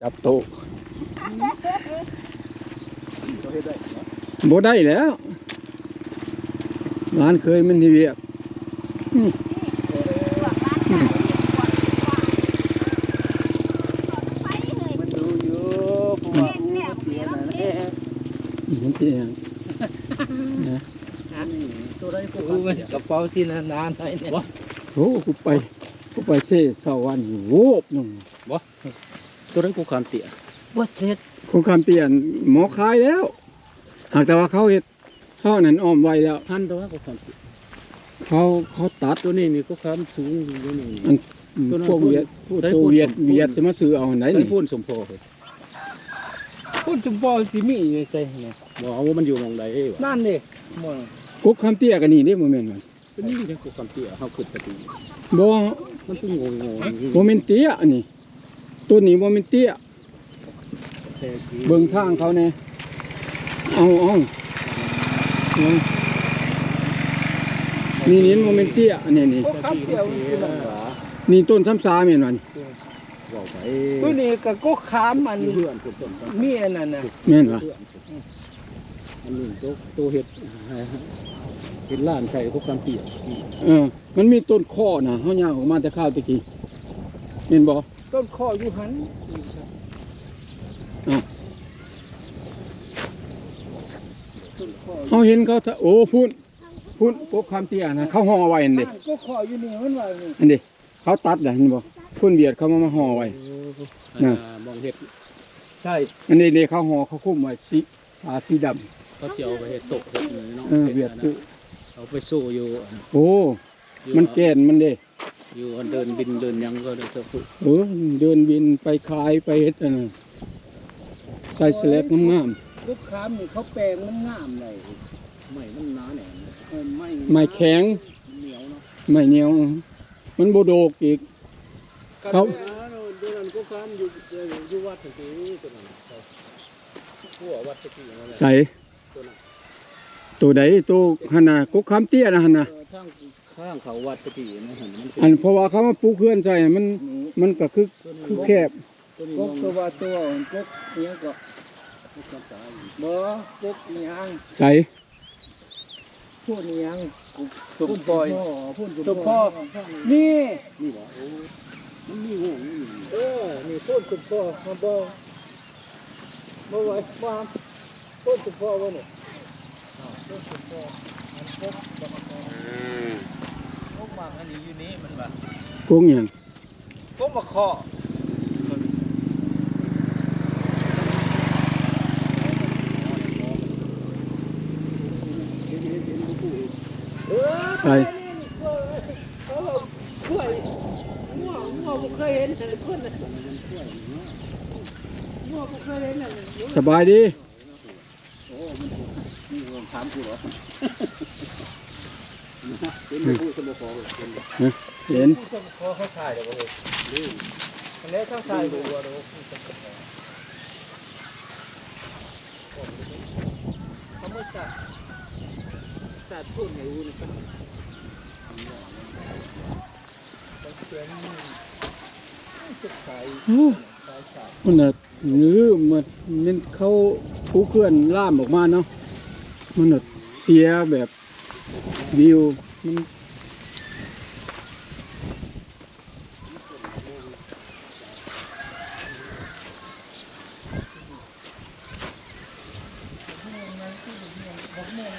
ຈັບໂຕ ບໍ່ໄດ້ແລ້ວ ຫຼານເຂີຍມັນເຮັດວຽກ ອືມ ມັນດູຢູ່ ເພາະວ່າ ມັນຊິຫຍັງ ນະ ໂຕໃດ ໂອ້ ມັນກະເປົາຊິໜາໆໜ້ອຍນີ້ ໂອ້ ກູໄປ ກູໄປເຊເຊົາວານີ້ ໂວບໜຶ່ງ ບໍ່ ໂຕໃດ ໂຄຄາມເຕ້ຍ ບໍ່ເສັດ ໂຄຄາມເຕ້ຍ ໝໍຂາຍແລ້ວ ຫາກແຕ່ວ່າເຂົາເຮັດ ເຂົານັ້ນອ້ອມໄວ້ແລ້ວ ຫັ້ນແຕ່ວ່າໂຄຄາມເຕ້ຍ ເຂົາ ເຂົາຕັດ ໂຕນີ້ນີ້ໂຄຄາມສູງຢູ່ນີ້ ອັນ ໂຕນັ້ນ ພວກຫວຽດ ພວກ ໃສ່ ໂຕຫວຽດ ໂພນ ຫວຽດຊິມາຊື້ເອົາຫັ້ນໃດ ໃສ່ ນີ້ ໂພນສົມພໍ ໂພນສົມພໍຊິມີຢູ່ໃສຫັ້ນນະ ບໍ່ ມັນຢູ່ໝ່ອງໃດວະ ນັ້ນເດ້ ໝ່ອງ ກົກຄາມເຕ້ຍກະນີ້ເດ້ ບໍ່ແມ່ນຫວາ? ເປັນຫຍັງ ໂຄຄາມເຕ້ຍ ເຮົາຂຶ້ນໄປຕີ ບໍ່ ມັນຄືງໍໆ ບໍ່ແມ່ນເຕ້ຍອັນນີ້ ຕົ້ນນີ້ບໍ່ແມ່ນເຕ້ຍ ແຕ່ກີ້ ເບິ່ງທາງເຂົາແດ່ ເອົາ ເອົາ ເອົາ ນີ້ ນີ້ບໍ່ແມ່ນເຕ້ຍ ອັນນີ້ນີ້ ໂອ້ ຄາມເຕ້ຍມັນຄືຫຍັງຫວາ? ນີ້ຕົ້ນຊຳສາແມ່ນຫວານີ້? ເອີ ເວົ້າໄປ ໂຕນີ້ກະກົກຄາມ ອັນ ຢູ່ເຮືອນພຸ້ນຕົ້ນຊຳສາ ມີອັນນັ້ນນະ ແມ່ນຫວາ? ເຮືອນພຸ້ນ ອືມ ອັນນີ້ໂຕ ໂຕເຮັດ ເຮັດລ້ານໃສ່ພວກຄຳເປຍ ເອີ ມັນມີຕົ້ນຄໍ້ນະ ເຮົາຍ່າງອອກມາແຕ່ຄາວແຕ່ກີ້ ແມ່ນບໍ່? ຕົ້ນຄໍ້ຢູ່ຫັ້ນ ອ້າວ ຕົ້ນຄໍ້ ເຮົາເຫັນເຂົາ ໂອ້ ພຸ້ນ ພຸ້ນ ກົກຄຳເຕ້ຍນະ ເຂົາຫໍ່ໄວ້ຫັ້ນເດ້ ຫັ້ນ ກົກຄໍ້ຢູ່ນີ້ ມັນວ່ານີ້ ຫັ້ນເດ້ ເຂົາຕັດແລ້ວ ເຫັນບໍ່? ຄົນຫວຽດເຂົາມາ ມາຫໍ່ໄວ້ ເອີ ນະ ອ່າ ໝ່ອງເຮັດ ໃຊ່ ອັນນີ້ເດ້ ເຂົາຫໍ່ ເຂົາຄຸມໄວ້ ສີ ຜ້າສີດຳ ເຂົາຊິເອົາໄປເຮັດໂຕະເຮັດຫຍັງເນາະ ເອີ ຫວຽດຊື້ ເອົາໄປໂຊຢູ່ ໂອ້ ຢູ່ ມັນແກ່ນມັນເດ້ ຢູ່ອັນເດີ່ນບິນເດີ່ນຫຍັງກໍໄດ້ໂຊ ເອີ ເດີ່ນບິນໄປຂາຍໄປເຮັດອັນນັ້ນ ໃສ່ສະແລັບງາມໆ ກົກຄຳນີ້ເຂົາແປງມັນງາມໃດ ໄມ້ມັນໜາແໜ້ນ ເອີ ໄມ້ ໄມ້ແຂງ ໜຽວເນາະ ໄມ້ໜຽວ ມັນບໍ່ໂດກອີກ ເຂົາ ໂຕນັ້ນກໍຄຳຢູ່ ຢູ່ວັດຫັ້ນຕິ ໂຕນັ້ນ ຂົວວັດຕະກີ້ນັ້ນແຫຼະ ໃສ ໂຕນັ້ນ ໂຕໃດ ໂຕຫັ້ນນະ ກົກຄຳເຕ້ຍນະຫັ້ນນະ ເອີ ທາງ ທາງເຂົ້າວັດຕະກີ້ນັ້ນ ອັນ ເພາະວ່າເຂົາມາປູກເຮືອນໃສ່ ມັນ ອືມ ມັນກໍຄື ຄືແຄບ ໂຕນີ້ ກົກ ໂຕວ່າ ໂຕ ກົກອີ່ຫຍັງກໍ ກົກຄຳສາ ບໍ່ ກົກອີ່ຫຍັງ ໃສ ໂພນອີ່ຫຍັງ ໂພນສົມພໍ ໂພນສົມພໍ ນີ້ ນີ້ບໍ່ ໂອ້ ມັນມີໂຮງຢູ່ນີ້ ເອີ ນີ້ໂພນສົມພໍ ມາບໍ່ ບໍ່ໄຫວ ມາໂພນສົມພໍບໍ່ນີ້ ອ້າວ ໂພນສົມພໍ ມັນກົກບໍ່ ອືມ ກົກໝາກອັນນີ້ຢູ່ນີ້ ມັນວ່າ ກົກຫຍັງ? ກົກມາເຄາະ ໃສ່ สบายดี โอ้ มัน นี่มันถามกูเหรอ เห็นบ่ ผู้สมัคร เห็นบ่ ฮะ เห็น ผู้สมัครเขาถ่ายแล้วบ่เฮ้ย นี่ อันนี้เขาถ่ายหัวเด้อ ผู้สมัคร ธรรมชาติ ศาสตร์พูดไงรู้นี่ โอ้ มันน่ะ ลืม มัน มันเข้าภูเขื่อนล่ามออกมาเนาะ มันน่ะเสียแบบวิว มัน บักม่วง